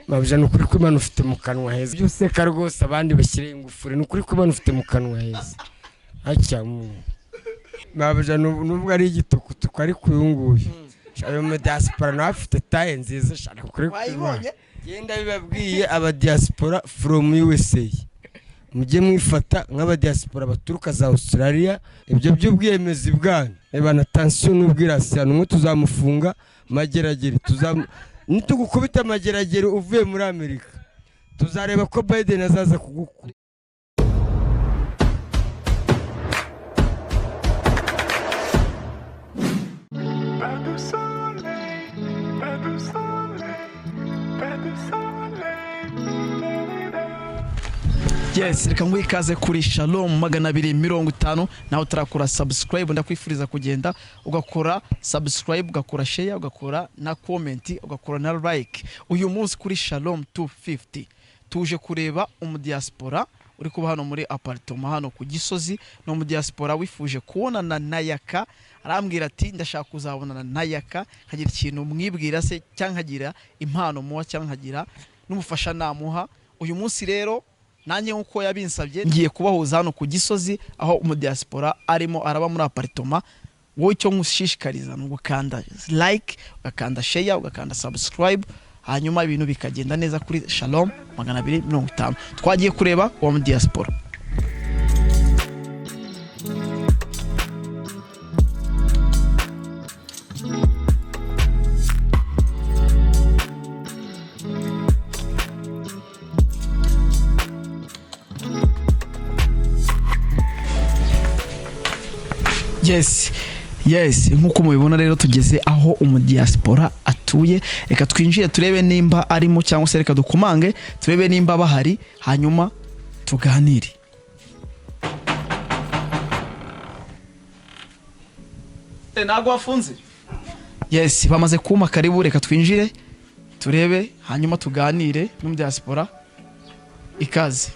Mabuja, ni ukuri kw'Imana ufite mu kanwa heza. Ibyo useka rwose abandi bashyire ingufuri, ni ukuri kw'Imana ufite mu kanwa heza. Hacya mabuja, nubwo ari igitukutuku ariko uyu nguyu ayo mu diaspora nawe afite taille nziza shana kuri Wayibonye? Genda bibabwiye aba diaspora from USA, mujye mwifata nk'abadiaspora baturuka za Australia. Ibyo by'ubwiyemezi bwanyu reba na tension n'ubwirasi, umwe tuzamufunga Mageragere, nitugukubita Mageragere uvuye muri Amerika tuzareba ko Biden azaza kugukura. Pas de soleil, pas de soleil, pas de soleil. Yes, reka nguhe ikaze kuri Shalom 250. Nawe utarakora subscribe, ndakwifuriza kugenda ugakora subscribe, ugakora share, ugakora na comment, ugakora na like. Uyu munsi kuri Shalom 250 tuje kureba umudiaspora uri kuba hano muri appartement hano ku Gisozi. Ni umudiaspora wifuje kubonana na Yaka, arambwira ati ndashaka kuzabonana na Yaka nkagira ikintu mwibwira se, cyangwa nkagira impano muha, cyangwa nkagira n'ubufasha namuha. Uyu munsi rero nanjye nk'uko yabinsabye ngiye kubahuza hano ku Gisozi aho umudiaspora arimo araba muri appartement. Wowe icyo nkushishikariza ni ugukanda like, ugakanda share, ugakanda subscribe, hanyuma ibintu bikagenda neza kuri Shalom 250. Twagiye kureba uwo mudiaspora. Yes, nk'uko mubibona rero tugeze aho umudiaspora atuye. Reka twinjire turebe nimba arimo, cyangwa se reka dukumange turebe nimba bahari, hanyuma tuganire. Ntabwo wafunze? Yes, bamaze kumpa karibu, reka twinjire turebe hanyuma tuganire n'umudiaspora. Ikaze.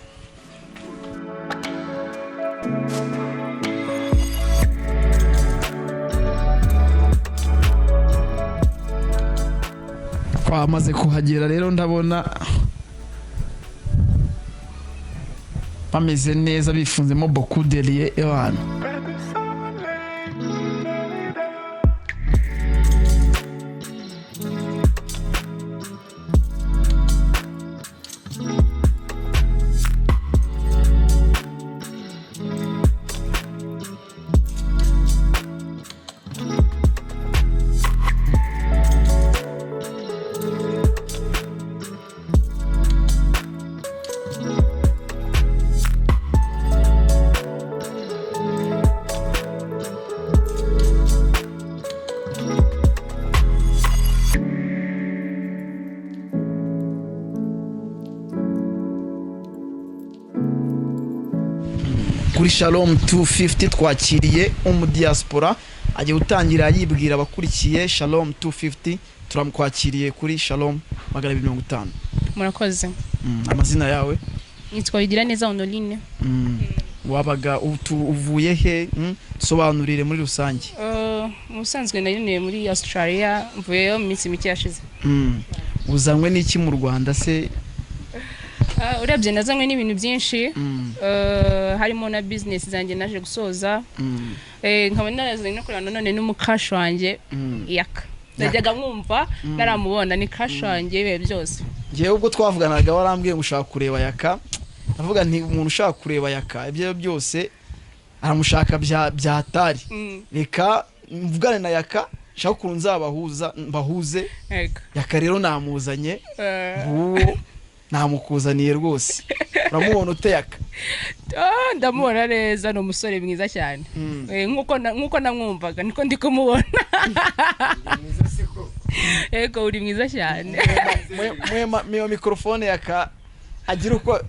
Twamaze kuhagera rero, ndabona bameze neza, bifunzemo beaucoup de liens abantu. Pas de soleil. Kuri Shalom 250 twakiriye umudiaspora, agiye gutangira yibwira abakurikiye Shalom 250. Turamukwakiriye kuri Shalom 250. Murakoze. Amazina yawe? Nitwa Bigiraneza Honorine. Wabaga uvuye he? Sobanurire muri rusange. Mu busanzwe nari muri Australia, mvuyeyo mu minsi mike yashize. Uzanywe n'iki mu Rwanda se? Urebye nazanywe n'ibintu byinshi, harimo na business zanjye naje gusoza. Nkaba narazanye no kureba nanone n'umucrush wanjye Yaka. Najyaga mwumva naramubona, ni crush wanjye ibihe byose. Ngewe ubwo twavuganaga warambwiye ngo ushaka kureba Yaka, ndavuga nti umuntu ushaka kureba Yaka ibyo byose aramushaka bya hatari. Reka mvugane na Yaka, nshaka ukuntu nzabahuza mbahuze. Yego. Yaka rero namuzanye, nguwo namukuzaniye rwose. Uramubona ute Yaka? Ndamubona neza, ni umusore mwiza cyane. Nkuko namwumvaga niko ndi kumubona. Yego, uri mwiza cyane. Mwe mikrofone Yaka agira uko.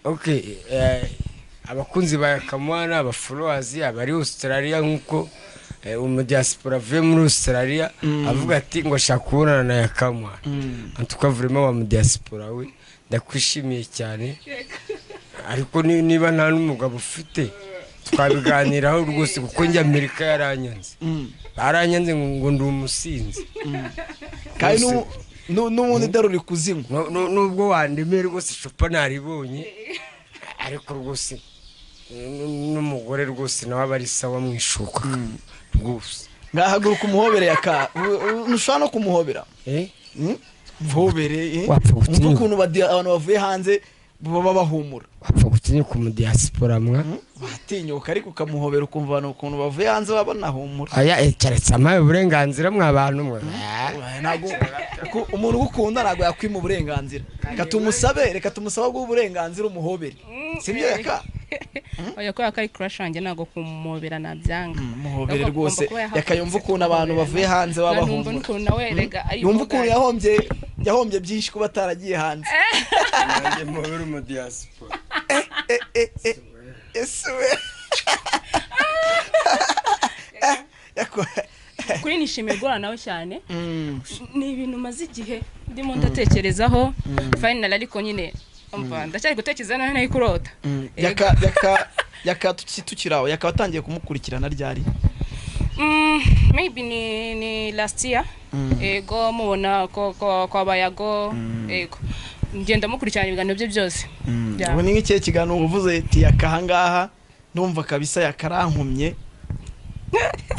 Okay, abakunzi ba Yakamwana, abafollowers abari Australia, nkuko umudiaspora avuye muri Australia avuga ati ngo ashaka kubonana na Yakamwana. En tout cas vraiment wa mudiaspora we ndakwishimiye cyane, ariko niba nta n'umugabo ufite twabiganiraho rwose, kuko njye Amerika yaranyanze, baranyanze ngo ndi umusinzi. Kandi N'ubundi dore uri kuzinywa. Nubwo wandemeye rwose, icupa naribonye, ariko rwose n'umugore rwose nawe aba ari sawa mu ishuka rwose. Ngahaguruka umuhobere, Yaka. Ntushobora no kumuhobera? Eh? Muhobere, eh? Wapfa Wumva gutinyuka. ukuntu abantu bavuye hanze baba bahumura. Wapfa gutinyuka umudiaspora mwa? Watinyuka ariko ukamuhobera, ukumva abantu ukuntu bavuye hanze baba banahumura. Aya, keretse ampaye uburenganzira mwa bantu mwe. Ntabwo umuntu ugukunda ntabwo yakwima uburenganzira. Reka tumusabe guha uburenganzira umuhobere, sibyo, Yaka? Oya, kubera ko ari crush wanjye, ntabwo kumubera nabyanga. Muhobere Ahubwo rwose. agomba kuba yahagurutse Yaka, yumva ukuntu abantu bavuye hanze baba numva bahumura. n'ukuntu nawe rega ari Yumva ukuntu imboga. yahombye byinshi kuba ataragiye hanze. Nanjye mpobere umudiaspora? Eh, eh, eh, ese we. Kuri nishimiye guhura nawe cyane. Ni ibintu maze igihe ndimo ndatekerezaho final, ariko nyine umva ndacyari gutekereza nawe nayo kurota. Yaka, tukiri aho, Yaka watangiye kumukurikirana ryari? Maybe ni last year, ego, mubona ko kwa Bayago, ego, ngenda mukurikirana ibiganiro bye byose. Yeah. Ubu ni nk'ikihe kiganiro uvuze ati: "Yaka ahangaha ndumva kabisa yakarankumye,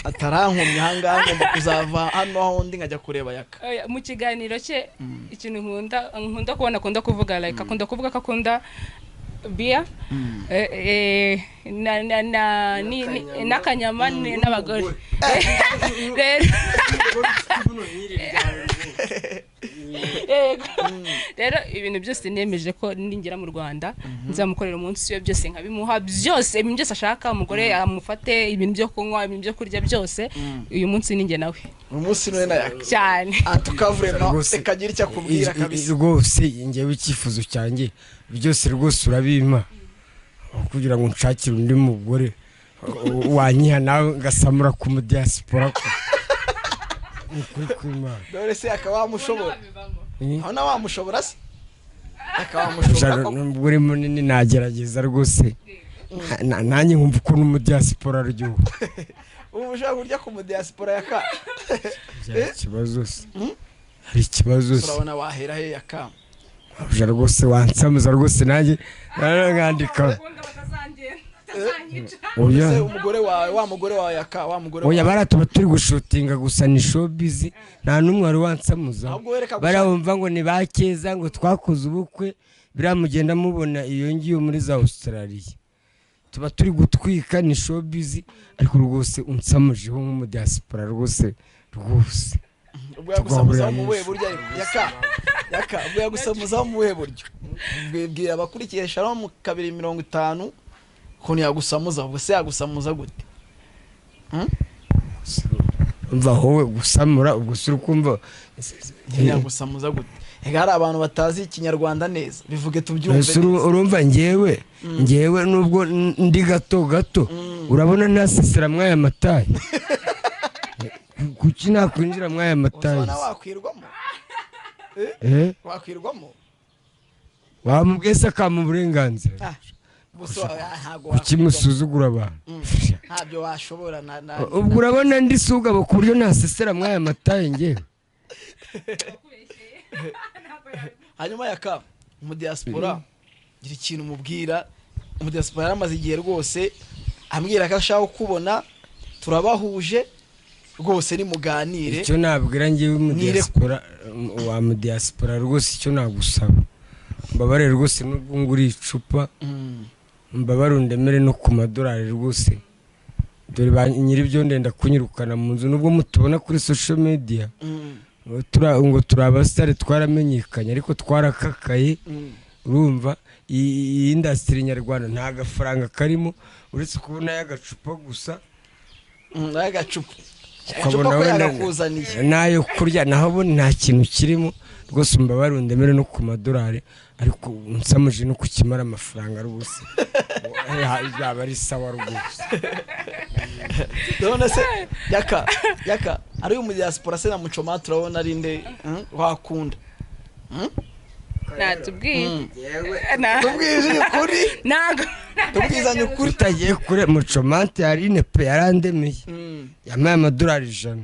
atarankumye ahangaha, ngomba kuzava hano aho ndi nkajya kureba Yaka"? Oya, mu kiganiro cye ikintu nkunda kubona akunda kuvuga, like akunda kuvuga ko akunda biya, n'akanyama n'abagore rero. Yego. Rero ibintu byose nemeje ko ningera mu Rwanda nzamukorera umunsi we byose nkabimuha byose, ibintu byose ashaka, umugore amufate, ibintu byo kunywa, ibintu byo kurya byose. Uyu munsi ninjye nawe. Uyu munsi niwe na Yaka. Cyane. Antuka vraiment, Rwose. reka agire icyo akubwira kabisa. Rwose njyewe icyifuzo cyanjye byose rwose urabimpa. Aho kugira ngo nshakire undi mugore, wanyiha nawe ngasamura ku mudiaspora, ko ni ukuri kw'Imana. Dore se akaba wamushobora? Eh? Aho nawe wamushobora se? Akaba wamushobora koko? Nubwo uri munini nagerageza rwose. Nanjye nkumva ukuntu umudiaspora aryoha. Ubu ushobora kurya ku mudiaspora, Yaka? Hari ikibazo se? Hari ikibazo se? Urabona wahera he, Yaka? Uja rwose wansamuza rwose, nanjye nkandika. Oya. Ese umugore wawe, wa mugore wawe, Yaka, wa mugore Oya. wawe? Bariya tuba turi gushutinga gusa, ni showbiz, nta n'umwe wari wansamuza. Ahubwo wereka gushaka- Bariya bumva ngo ni ba keza, ngo twakoze ubukwe, biriya mugenda mubona iyo ngiyo muri za Australia, tuba turi gutwika, ni showbiz. Ariko rwose unsamujeho nk'umudiaspora rwose rwose. Ubwo yagusamuzaho mu buhe Tugahurira. buryo ariko, Yaka? Yaka, ubwo yagusamuzaho mu buhe buryo? Bwira abakurikiye Shalom 250 ukuntu yagusamuza. Ubwo se yagusamuza gute? Umva wowe, gusamura ubwo si uri kumva? Yagusamuza gute? Ega hari abantu batazi Ikinyarwanda neza, bivuge tubyumve Ese neza. urumva njyewe nubwo ndi gato gato, urabona ntasesera mw'aya matayi? Kuki nakwinjira mw'aya matayi? Uzabona wakwirwamo. Eh? Wakwirwamo. Wamubwiye se akampa uburenganzira? Ah, gusa ntabwo Kuki wakwirwamo. musuzugura abantu? Ntabyo washobora na Ubwo urabona ndi sugabo ku buryo nasesera mw'aya matayi njyewe? Hanyuma Yaka, umudiaspora, gira ikintu umubwira. Umudiaspora yaramaze igihe rwose ambwira ko ashaka kukubona, turabahuje rwose, nimuganire. Icyo nabwira njyewe umudiaspora, wa mudiaspora rwose, icyo nagusaba, mbabare rwose, nubwo nguriye icupa, mbabare undemere no ku madolari rwose. Dore ba nyir'ibyo ndenda kunyirukana mu nzu, nubwo mutubona kuri social media ngo turi abasitari, twaramenyekanye, ariko twarakakaye. Urumva iyi industry nyarwanda nta gafaranga karimo uretse kubona y'agacupa gusa. N'agacupa Ukabona agacupa ko wenda yagakuzaniye. N'ayo kurya, naho ubundi nta kintu kirimo rwose. Mbabare undemere no ku madolari, ariko unsamuje no kukimara amafaranga rwose, byaba ari sawa rwose. Ndabona se Yaka, Yaka ari umudiaspora se na Mucoma, turabona ari nde wakunda? Natubwiye. Tubwije ukuri. Ntabwo. Tubwizanye ukuri. Tutagiye kure, Mucomante yarine pe, yarandemeye, yampaye amadolari 100.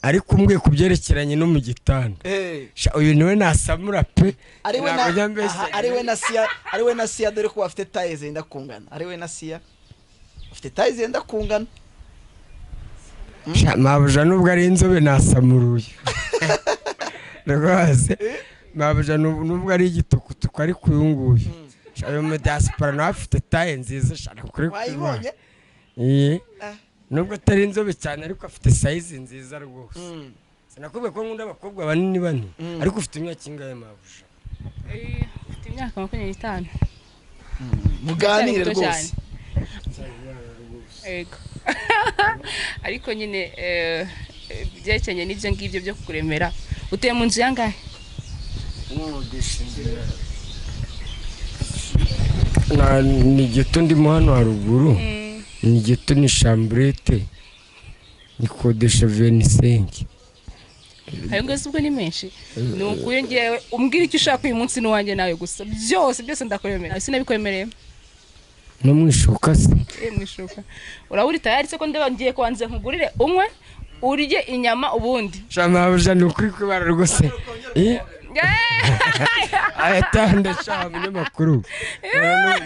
Ariko umbwiye ku byerekeranye no mu gitanda, sha, uyu niwe nasamura pe. Ari we Ntabwo njya na mbeshya. aha, ari we na Siya, ari we na Siya, dore ko bafite taille zenda kungana. Ari we na Siya bafite taille zenda kungana. Sha, mabuja nubwo ari inzobe nasamuruye rwose. Mabuja nubwo ari igitukutuku, ariko uyu nguyu, sha, uyu mudiaspora nawe afite taille nziza, sha, kuri. Wayibonye? Iye. Ah. Nubwo atari inzobe cyane, ariko afite size nziza rwose. Sinakubwiye ko nkunda abakobwa banini banini? Ariko ufite imyaka ingahe, mabuja? Mfite imyaka 25. Muganire. Ndacyari muto Rwose. cyane. Yego, ariko nyine byerekeranye n'ibyo ngibyo byo kukuremera, utuye mu nzu yangahe? Ni ghetto ndimo hano haruguru, ni ghetto, ni chambrette, nikodesha 25. Ayo ngayo ubwo ni menshi. Ni ukuri ngewe umbwira icyo ushaka uyu munsi n'uwanjye nawe gusa, byose byose ndakuremera, sinabikwemereye. No mu ishuka se? Eh, mu ishuka uraba uri tayari se? Ko ndeba ngiye kubanza nkugurire unywe, urye inyama ubundi. Sha, mabuja, ni ukuri kwibara rwose. Ayatanda, sha, munyamakuru,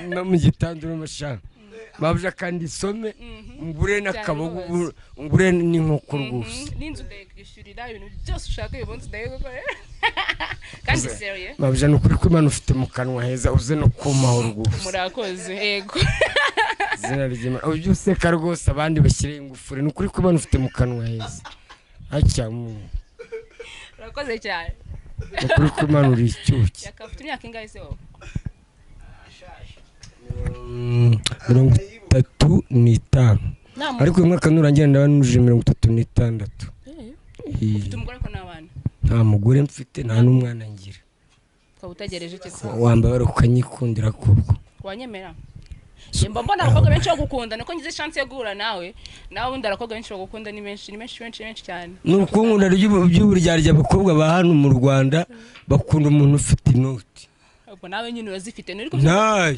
no mu gitanda urimo, sha mabuja, kandi isome ngure n'akabogo, Cyane. ngure n'inkoko rwose. N'inzu ndayikwishyurira, ibintu byose ushaka uyu munsi ndayigukorera, kandi sérieux. Mabuja, ni ukuri kw'Imana ufite mu kanwa heza, uze no kumaho rwose. Murakoze, yego. Izina ry'Imana, ujye useka rwose, abandi bashyire ingufuri. Ni ukuri kw'Imana ufite mu kanwa heza hacyamu. Urakoze cyane. Ni ukuri kw'Imana uri icyuki. Yaka, ufite imyaka ingahe se wowe? 35. Nta Ariko uyu mwaka nurangira ndaba nujuje 36. Ufite umugore ko n'abana? Nta mugore mfite, nta n'umwana ngira. Ukaba utegereje iki se? Wambabara ukanyikundira koko. Wanyemera? Njye mba mbona abakobwa benshi bagukunda, niko ngize chance yo guhura nawe. Nawe ubundi abakobwa benshi bagukunda ni benshi, ni benshi, benshi, benshi cyane. Ni ukunkunda by'uburyarya. Abakobwa ba hano mu Rwanda bakunda umuntu ufite inoti. Ubwo nawe nyine urazifite, nturi kubyumva? Ntayo.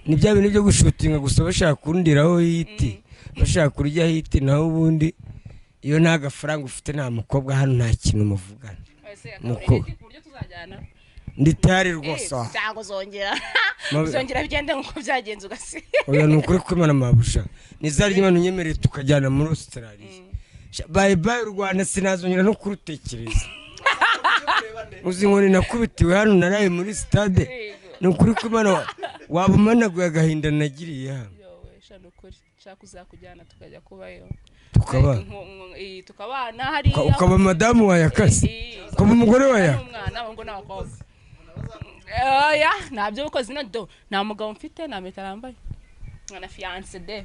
Ni bya bintu byo gushutinga gusa, bashaka kundiraho hit, bashaka kurya hit. Naho ubundi iyo nta gafaranga ufite, nta mukobwa hano, nta kintu muvugana. Ese Muko. akaba ku buryo tuzajyana? Ndi tayari rwose. Cyangwa uzongera bigende nk'uko byagenze ugasi. Oya, ni ukuri kw'Imana, mabuja, nizarya Imana unyemereye tukajyana muri Australia. Sha, bye bye u Rwanda, sinazongera no kurutekereza. Uzi inkoni nakubitiwe hano, naraye muri stade? Ni ukuri kw'Imana waba umanaguye agahinda nagiriye hano. Yowe sha, ni ukuri nshaka uzakujyana tukajya kubayo. Tukabana. Tukabana hariya. Ukaba madamu wa Yakase, ukaba umugore wa Yaka. N'umwana, abahungu n'abakobwa. Oya, ntabyo bukozi na do, nta mugabo mfite, nta mpeta nambaye na fiancé de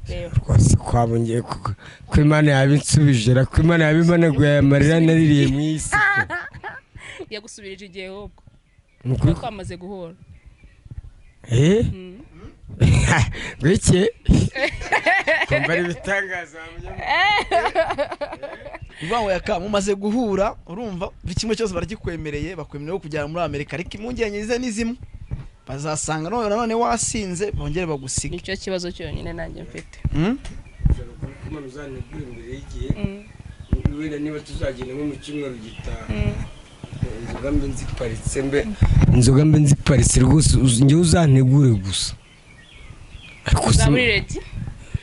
reba. Rwose kwabongeye ko Imana yabinsubije ra, ko Imana yabimanaguye aya marira naririye mu isi ko. Yagusubirije igihe ahubwo. Ni ukuri. Twamaze guhura. Eh, ngwiki kumva ari ibitangaza wa Uvuga ngo Yaka, mumaze guhura, urumva buri kimwe cyose baragikwemereye, bakwemereye kujyana muri Amerika, ariko impungenge ze ni zimwe: bazasanga none nanone wasinze, bongere bagusige. Nicyo kibazo cyonyine nanjye mfite. Imana uzantegura imbere y'igihe, wenda niba tuzagenda nko mu cyumweru gitaha, inzoga mbe nziparitse, mbe inzoga mbe nziparitse rwose, njyewe uzantegure gusa. Ariko Uzaba uri ready?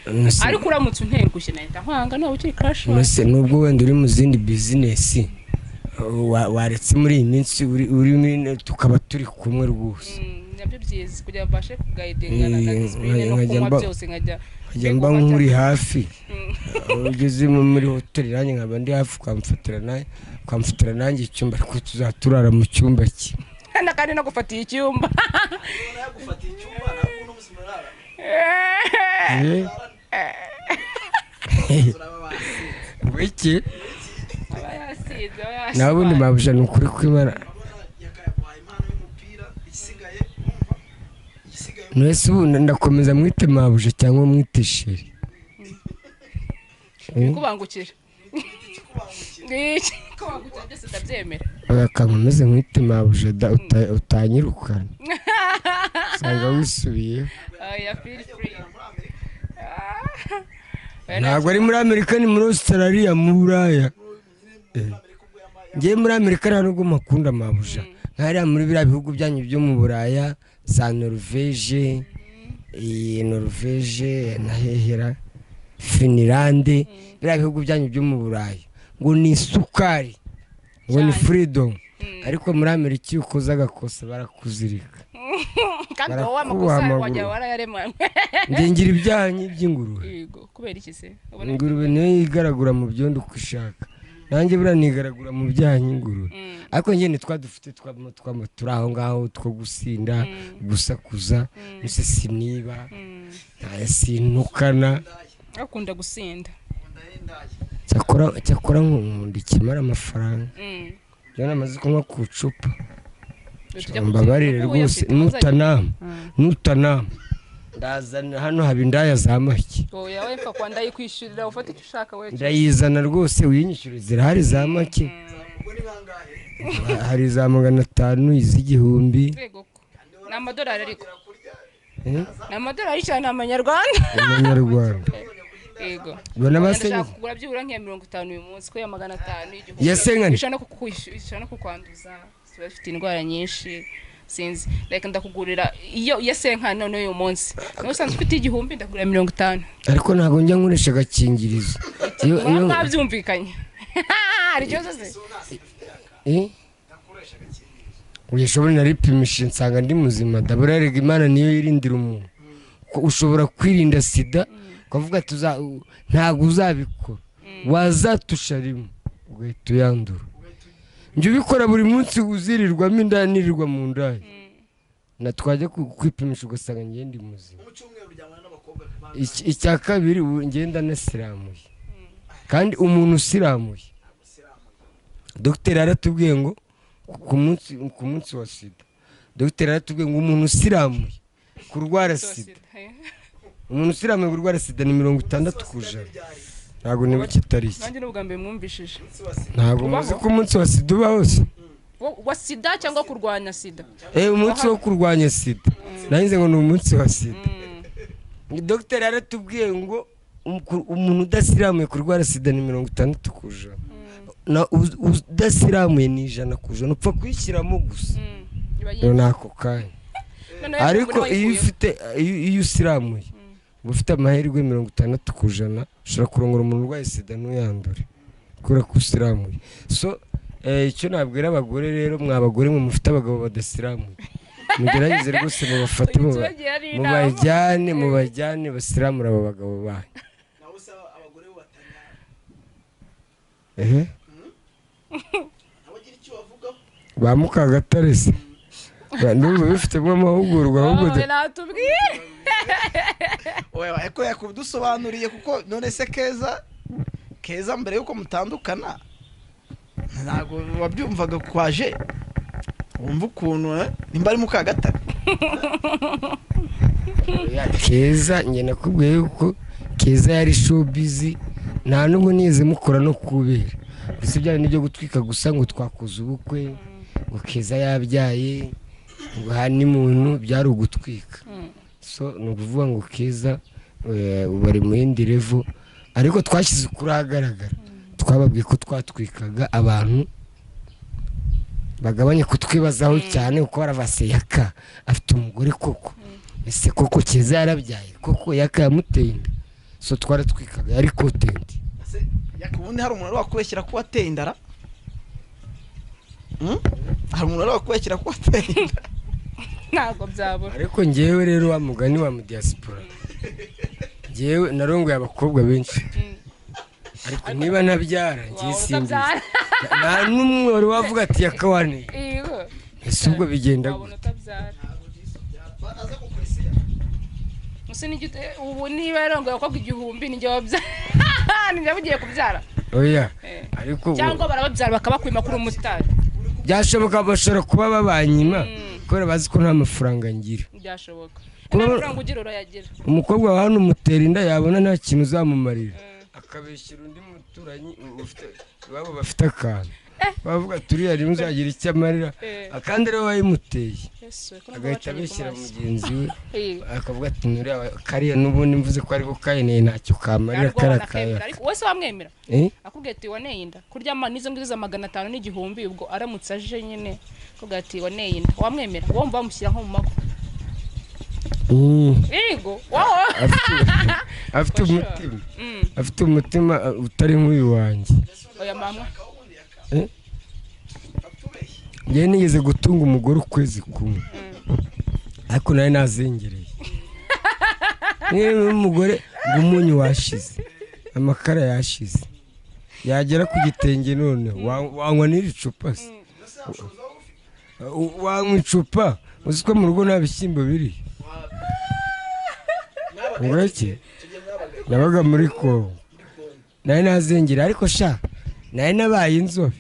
Nse- Ariko uramutse untengushye nahita nkwanga, naba ukiri crush wawe. Mbese nubwo wenda uri mu zindi bizinesi, waretse muri iyi minsi uri muri tukaba turi kumwe rwose. Nabyo byiza kugira ngo mbashe kuguidingana na discipline no nkajya kunywa byose nkajya nkajya mba nkuri hafi. Aho ugeze muri hoteli nanjye nkaba ndi hafi, ukamfatira nanjye icyumba, ariko tuzaturara mu cyumba kimwe. Na kandi no gufatiye icyumba. Yagufatiye icyumba, ntabwo uno munsi murara. Eh? Wiki. Aba yasinze, aba yasinze. Nawe ubundi, mabuja, ni ukuri kw'Imana. Yakayaguhaye impano y'umupira, igisigaye urumva igisigaye. Mwese ubu ndakomeza mwite mabuja cyangwa mwite chéri? Kubangukira kubangukira byose ndabyemera. Akankomeze mwite mabuja da, utanyirukana usanga wisubiyeho. Oya, feel free. Oya, Ntabwo ari muri Amerika, ni muri Australia, mu Buraya. Ngiye muri Amerika nta nubwo mpakunda mabuja. Nkariya muri biriya bihugu byanyu byo mu Buraya, za Norvege, Norvege na hehera Finlande, biriya bihugu byanyu byo mu Buraya ngo ni isukari, ngo ni freedom. Ariko muri Amerika iyo ukoze agakosa barakuzirika. Kandi wowe amakosa wajya warayaremanywe. Ngira ibyaha by'ingurube. Yego, kubera iki se? Ingurube niyo yigaragura mu byondo uko ishaka. Nanjye buriya nigaragura mu byaha nk'ingurube. Ariko njye ni twa dufite turi aho ngaho two gusinda, gusakuza, mbese siniba, sintukana. Akunda gusinda. Cyakora nkunda ikimara amafaranga. Njye namaze kunywa ku icupa. Mbabarire rwose, nutanama ndazana hano haba indaya za make. Oya we mfa kwa ndayikwishyurira ufate icyo ushaka we. Ndayizana rwose uyinyishyure, zirahari za make. Hari za 500, iz'igihumbi. Ni amadolari ariko. Ni amadolari cyane amanyarwanda. Amanyarwanda. Yego. Ndashaka kugura byibura nk'iya 50 uyu munsi ko ya 500 igihumbi. Yasenkani. Ishobora no kukwanduza. Bafite indwara nyinshi sinzi. Reka ndakugurira iyo yasenkani none uyu munsi. Niba usanzwe ufite 1000 ndakugurira 50. Ariko ntabwo njya nkoresha agakingirizo. Iyo mwabyumvikanye. Hari ikibazo se? Uyashobora naripimisha nsanga ndi muzima. Ndabura rega Imana niyo yirindira umuntu. Ushobora kwirinda sida ukavuga ati ntabwo uzabikora, wazatusha rimwe ugahita uyandura. Njye ubikora buri munsi uzirirwamo inda nirirwa mu ndaya. Na twajya kwipimisha ugasanga njye ndi muzima. Icya kabiri ngenda nasiramuye. Kandi umuntu usiramuye, dogiteri yaratubwiye ngo ku munsi wa sida, dogiteri yaratubwiye ngo umuntu usiramuye kurwara sida, umuntu usiramuye kurwara sida ni 60%. Ntabwo niba kitari iki. Nanjye n'ubwa mbere mwumvishije. Ntabwo muzi ko umunsi wa sida uba hose. Wa sida cyangwa kurwanya sida? Umunsi wo kurwanya sida. Nanjye ngo ni umunsi wa sida. Dogiteri yaratubwiye ngo umuntu udasiramuye kurwara sida ni 60%. Na udasiramuye ni 100%, upfa kwishyiramo gusa. Nako kanya. Ariko iyo ufite iyo usiramuye ufite amahirwe 60%, ushobora kurongora umuntu urwaye sida ntuyandure kubera ko usiramuye. So icyo nabwira abagore rero, mwa bagore mwe mufite abagabo badasiramuye, mugerageze rwose mubafate mubajyane basiramura abo bagabo banyu. Ba Mukagatare se n'ubu bifitemo amahugurwa ahubwo natubwire. Oya eko yakudusobanuriye kuko none se Keza mbere yuko mutandukana ntago wabyumvaga kwaje wumva ukuntu nimba ari Mukagatare. Keza njye nakubwiye yuko Keza yari showbiz, nta nubwo nize mukora no kubera mbese byari nibyo gutwika gusa ngo twakoze ubukwe ngo Keza yabyaye ngo hani muntu, byari ugutwika. So ni ukuvuga ngo Keza bari mu yindi level, ariko twashyize ukuri ahagaragara. Twababwiye ko twatwikaga abantu bagabanye kutwibazaho cyane kuko baravase Yaka afite umugore koko, ese koko Keza yarabyaye koko Yaka yamuteye inda. So twaratwikaga yari content. Yaka ubundi hari umuntu wakubeshyira ko wateye indara? Hari umuntu wakubeshyira ko wateye inda? Ntabwo byabura. Ariko njyewe rero wa mugani wa mu diaspora, njyewe narongoye abakobwa benshi, ariko niba ntabyara njye simbizi. Nta n'umwe wari wavuga ati Yaka wane. Ese ubwo bigenda gute? Ubu niba yarongoye abakobwa 1000 ninjye wabyara. Ninjye bugiye kubyara. Oya, ariko cyangwa barababyara bakabakwima kuri umutari. Byashoboka bashobora kuba babanyima kubera bazi ko nta mafaranga ngira. Byashoboka. Nta mafaranga ugira urayagira. Umukobwa wa hano umutera inda yabona nta kintu uzamumarira, akabeshyira undi muturanyi ufite iwabo bafite akantu. Bavuga turiya rimwe uzagira icyo amarira, kandi ariwe wayimuteye. Yesu, ko numva Agahita bacanye ku abeshyira maso. mugenzi we, akavuga ati: "Nuriya kariya n'ubundi mvuze ko ariko kayeneye, ntacyo kamarira." Ntabwo Kariya wanakwemera, kaya. ariko wese wamwemera? Eh? Akubwiye ati: "Waneye inda," kuryama n'izo ngizo za 500 n'igihumbi, ubwo aramutse aje nyine akubwira ati: "Waneye inda," wamwemera? Wumva wamushyira nko mu mago? Yego, wowe. Afite For sure. umutima, afite umutima utari nk'uyu wanjye. Oya mama. Njyewe nigeze gutunga umugore ukwezi kumwe, ariko nari nazengereye. Niba umugore ngo umunyu washize, amakara yashize, yagera ku gitenge, none wanywa n'iri cupa se? Wanywa icupa uzi ko mu rugo nta bishyimbo biri? Ngo iki? Nabaga muri Kongo, nari nazengereye, ariko sha nari nabaye inzobe.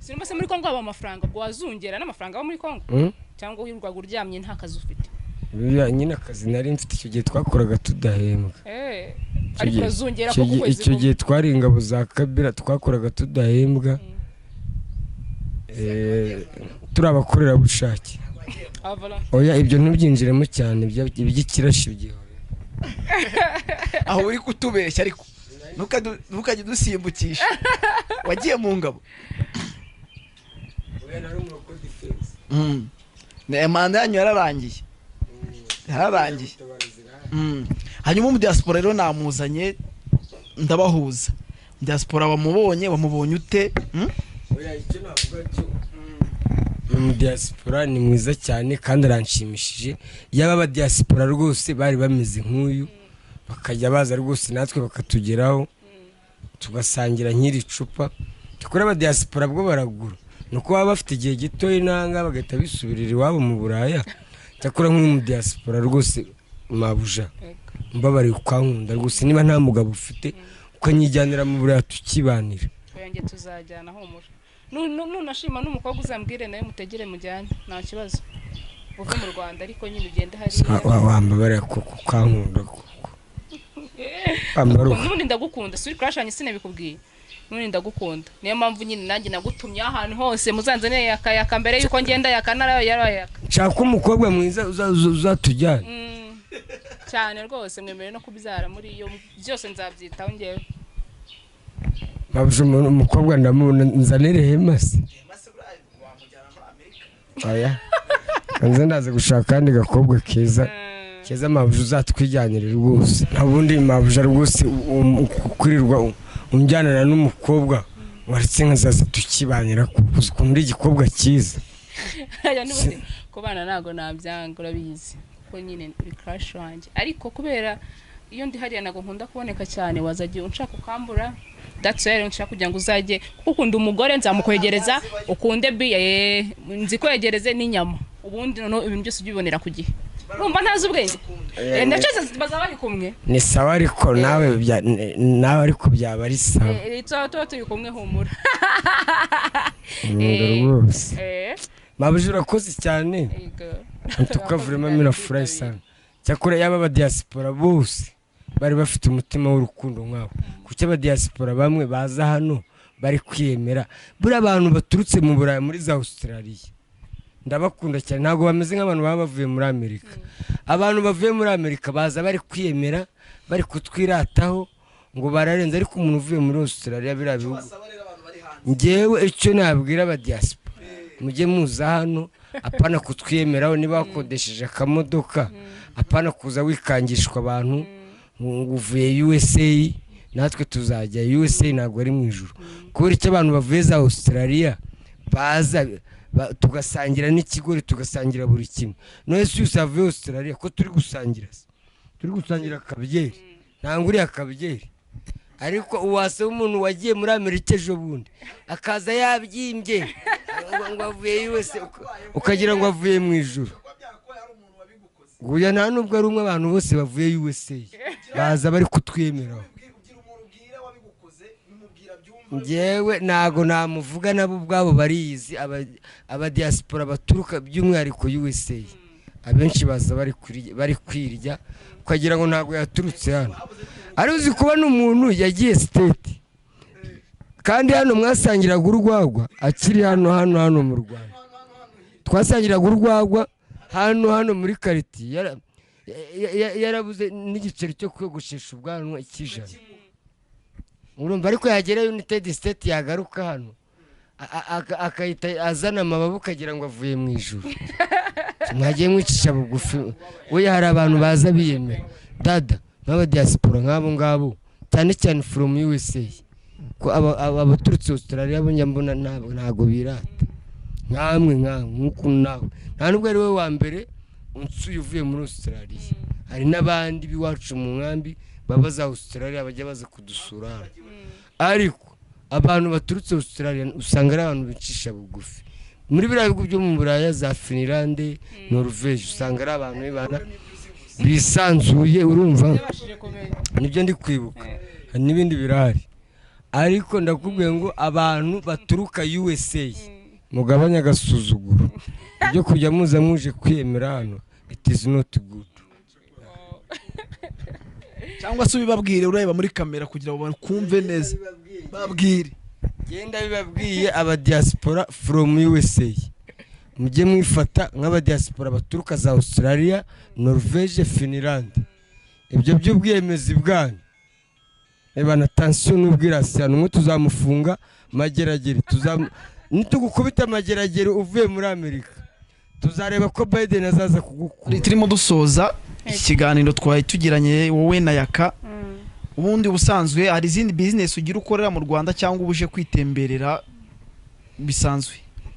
Sinumva se muri Kongo haba amafaranga? Ubwo wazungera n'amafaranga aba muri Kongo? Mm? Cyangwa wirirwaga uryamye, nta kazi ufite? Buriya nyine akazi nari mfite icyo gihe, twakoraga tudahembwa. Icyo Ariko urazungera ko ku kwezi icyo kumwe. gihe twari ingabo za Kabila, twakoraga tudahembwa, turi abakorerabushake. Ah, voilà. Oya, ibyo ntubyinjiremo cyane, iby'ikirashi byihorere. Aho uri kutubeshya, ariko ntukajye udusimbukisha. Wagiye mu ngabo? Manda yanyu yararangiye, yararangiye. Hanyuma mu diaspora rero namuzanye, ndabahuza. Diaspora wamubonye, wamubonye ute? Oya, icyo navuga cyo, mu diaspora ni mwiza cyane kandi aranshimishije. Yaba aba diaspora rwose bari bameze nk'uyu, bakajya baza rwose natwe bakatugeraho, tugasangira nk'iri cupa. Tukora aba diaspora bwo baragura, ni uko baba bafite igihe gitoya inanga bagahita bisubirira iwabo mu Buraya. Cyakora nk'uyu mu diaspora rwose, mabuja, mbabariye ukankunda rwose, niba nta mugabo ufite ukanyijyanira mu Buraya tukibanira. Oya, njye tuzajyana, humura. Nunashima n'umukobwa uzambwire, nawe mutegere mujyane, nta kibazo. Uve mu Rwanda ariko nyine ugende hariya. Wambabarira koko ukankunda koko, wambara. N'ubundi ndagukunda, si uri crush yanjye? Sinabikubwiye? N'ubundi ndagukunda, niyo mpamvu nyine nanjye nagutumye ahantu hose muzanzanire yakayaka mbere yuko ngenda yaka narayo yarayaka. Nshaka umukobwa mwiza uzatujyana. Cyane rwose, mwemerewe no kubyara muri iyo, byose nzabyitaho ngewe. Mabuja, umukobwa ndamubona, nzanire hema se? Oya, nze ndaza gushaka akandi gakobwa keza keza, mabuja, uzatwijyanire rwose. Nta bundi mabuja rwose, kwirirwa unjyanana n'umukobwa, waretse nkazaza tukibanira kuko uzi ukuntu uri igikobwa cyiza. Aya, n'ubundi kubana ntabwo nabyanga, urabizi kuko nyine uri crush wanjye, ariko kubera iyo ndi hariya ntabwo nkunda kuboneka cyane, wazajya unshaka ukambura. That's why rero nshaka kugira ngo uzajye, kuko ukunda umugore nzamukwegereza, ukunde biya, nzikwegereze n'inyama, ubundi noneho ibintu byose ujye ubibonera ku gihe. Urumva ntazi ubwenge? Ndetse bazaba bari kumwe. Ni sawa, ariko nawe nawe ariko byaba ari sawa. Tuba turi kumwe, humura. Nkunda rwose. Mabuja, urakoze cyane. Yego. Tukavuremo, nafurahi sana. Cyakora yaba abadiaspora bose bari bafite umutima w'urukundo nk'abo, kuki abadiaspora bamwe baza hano bari kwiyemera? Buriya abantu baturutse mu Burayi, muri za Australia, ndabakunda cyane, ntabwo bameze nk'abantu baba bavuye muri Amerika. Abantu bavuye muri Amerika baza bari kwiyemera, bari kutwirataho ngo bararenze, ariko umuntu uvuye muri Australia, biriya bihugu, ngewe icyo nabwira abadiaspora, mujye muza hano, apana kutwiyemeraho. Niba wakodesheje akamodoka, apana kuza wikangishwa abantu ngo uvuye USA, natwe tuzajya USA, ntabwo ari mu ijuru. Kubera icyo abantu bavuye za Australia baza tugasangira n'ikigori, tugasangira buri kimwe. None se yose avuye Australia ko turi gusangira se? Turi gusangira akabyeri, ntabwo uriya akabyeri. Ariko uwasaba umuntu wagiye muri Amerika ejo bundi akaza yabyimbye ngo avuye USA, ukagira ngo avuye mu ijuru. Guya nta nubwo ari umwe, abantu bose bavuye USA baza bari kutwemeraho. Njyewe ntago namuvuga, nabo ubwabo bariyizi. Abadiaspora baturuka by'umwihariko USA, abenshi baza bari kwirya, ukagira ngo ntabwo yaturutse hano. Ari uzi kubona umuntu yagiye States. Kandi hano mwasangiraga urwagwa akiri hano hano hano mu Rwanda, twasangiraga urwagwa hano hano muri karitiye, yarabuze n'igiceri cyo kwiyogoshesha ubwanwa ikijana, urumva. Ariko yagera United State, yagaruka hano akahita azana amababa ukagira ngo avuye mu ijuru. Mwagiye mwicisha bugufi. We, hari abantu baza biyemera dada, nk'abadiaspora nk'abo ngabo, cyane cyane from USA, ko abaturutse Australia bo njya mbona ntabwo birata nkamwe, nkamwe nk'ukuntu nawe nta nubwo ari wowe wa mbere unsuye uvuye muri Australia. Hari n'abandi b'iwacu mu nkambi baba za Australia bajya baza kudusura hano. Ariko abantu baturutse Australia usanga ari abantu bicisha bugufi. Muri biriya bihugu byo mu Buraya, za Finlande, Norvege, usanga ari abantu bibana bisanzuye, urumva. Yabashije kumenya. Nibyo ndi kwibuka, hari n'ibindi birahari, ariko ndakubwiye ngo abantu baturuka USA mugabanye agasuzuguro. Ibyo kujya muza muje kwiyemera hano, it is not good. Cyangwa se ubibabwire ureba muri kamera kugira ngo bakumve neza, babwire. Genda bibabwiye, abadiaspora from USA, mujye mwifata nk'abadiaspora baturuka za Australia, Norvege, Finland. Ibyo by'ubwiyemezi bwanyu, reba na tansiyo n'ubwirasi hano, umwe tuzamufunga Mageragere, nitugukubita Mageragere uvuye muri Amerika, tuzareba ko Biden azaza kugukura. Turimo dusoza iki kiganiro twari tugiranye wowe na Yaka. Ubundi ubusanzwe hari izindi business ugira ukorera mu Rwanda, cyangwa uba uje kwitemberera bisanzwe?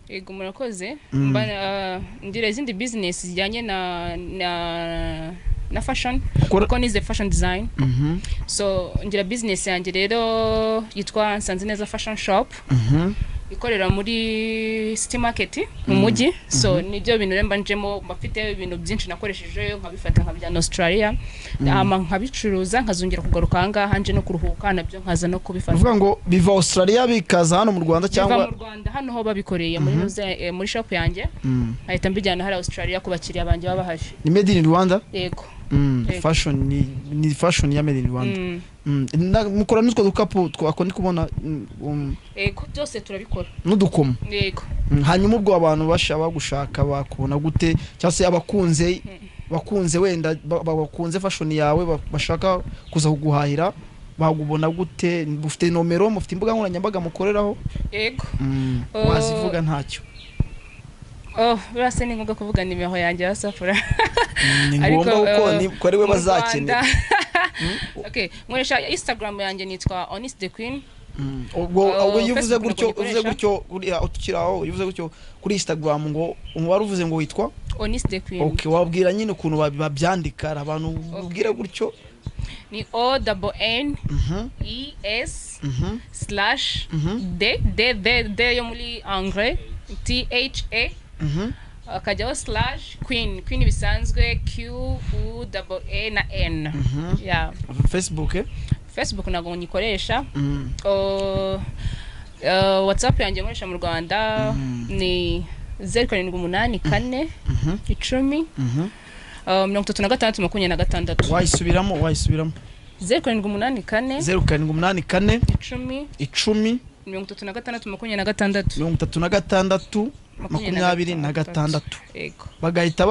Yego, murakoze. Mba ngira izindi business zijyanye na fashion, kuko nize fashion design. So ngira business yanjye rero yitwa Nsanzineza Fashion Shop, ikorera muri City Market mu mujyi. So nibyo bintu rero mba njemo, mba mfite ibintu byinshi nakoresheje, nkabifata nkabijyana Australia, hama nkabicuruza, nkazongera kugaruka aha ngaha nje no kuruhuka, nabyo nkaza no kubifata. Uvuga ngo biva Australia bikaza hano mu Rwanda Biva cyangwa mu Rwanda hano ho babikoreye muri muri shop yanjye, nkahita mbijyana hariya Australia ku bakiriya banjye baba bahari. Ni made in Rwanda? Yego. Yego. Fashion ni fashion ya made in Rwanda. Mukora n'utwo dukapu twako ndi kubona? Yego, byose turabikora. N'udukomo? Yego. Hanyuma ubwo abantu basha bagushaka bakubona gute? Cyangwa se abakunze bakunze wenda bakunze fashion yawe, bashaka kuza kuguhahira bagubona gute? Mufite nomero, mufite imbuga nkoranyambaga mukoreraho? Yego. Wazivuga ntacyo. Oh, buriya se ni ngombwa kuvuga nimero yanjye ya safura? Ni Ariko, ngombwa kuko ni ko ari we mu bazakenera. Rwanda, okay, nkoresha Instagram yanjye, nitwa Onis the Queen. Ubwo Oh, ubwo iyo uvuze Facebook gutyo ntabwo uvuze nyikoresha. gutyo kuri tukiri aho, iyo uvuze gutyo kuri Instagram ngo umubare uvuze ngo witwa Onis the Queen. Okay, wabwira nyine ukuntu babyandika, hari abantu ubwira gutyo. Ni O double N E S slash D D D D yo muri anglais, T H A, akajyaho slash queen, queen bisanzwe, Q U double A na N, yeah. Facebook, eh? Facebook ntabwo nyikoresha. Oh, WhatsApp yanjye nkoresha mu Rwanda ni 0784 10 36 26. Wayisubiramo, wayisubiramo. 0784. 0784. 10. 10. 36 26. 36 26. Yego. Bagahita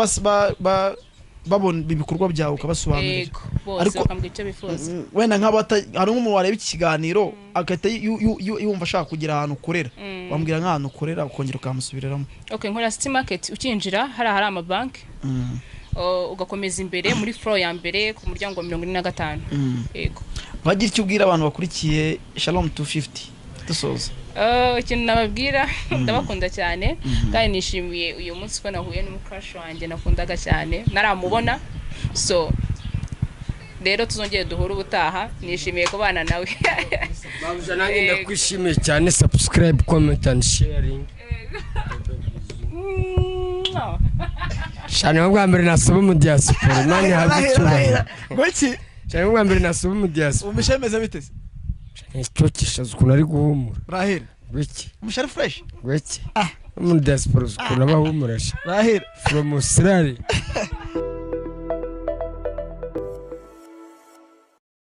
babona ibikorwa byawe, ukabasobanurira. Yego, bose bakambwira icyo bifuza. Wenda nk'abata hari nk'umuntu wareba iki kiganiro agahita yumva ashaka kugira ahantu ukorera, wambwira nk'ahantu ukorera ukongera ukamusubiriramo. Okay, nkora City Market, ukinjira hari amabanki, ugakomeza imbere muri floor ya mbere ku muryango wa 45. Yego. Bagira icyo ubwira abantu bakurikiye Shalom 250 dusoza. Oh, ikintu nababwira, ndabakunda cyane kandi nishimiye uyu munsi ko nahuye n'umucrush wanjye nakundaga cyane naramubona. So rero tuzongere duhure ubutaha, nishimiye kubana nawe. Babuja, nanjye ndakwishimiye cyane. Subscribe, comment and sharing. Mwah. Cyane bwa mbere nasoma mu diaspora, Imana ihabwe icyubahiro. Ngwiki? Cyane bwa mbere nasoma mu diaspora. Umusha meze bite se? Icyo kishaza ukuntu ari guhumura. Rahera. Gwiki? Umusha ari fresh. Gwiki? Mu diaspora uzi ukuntu aba ahumura sha. Rahera. From Australia.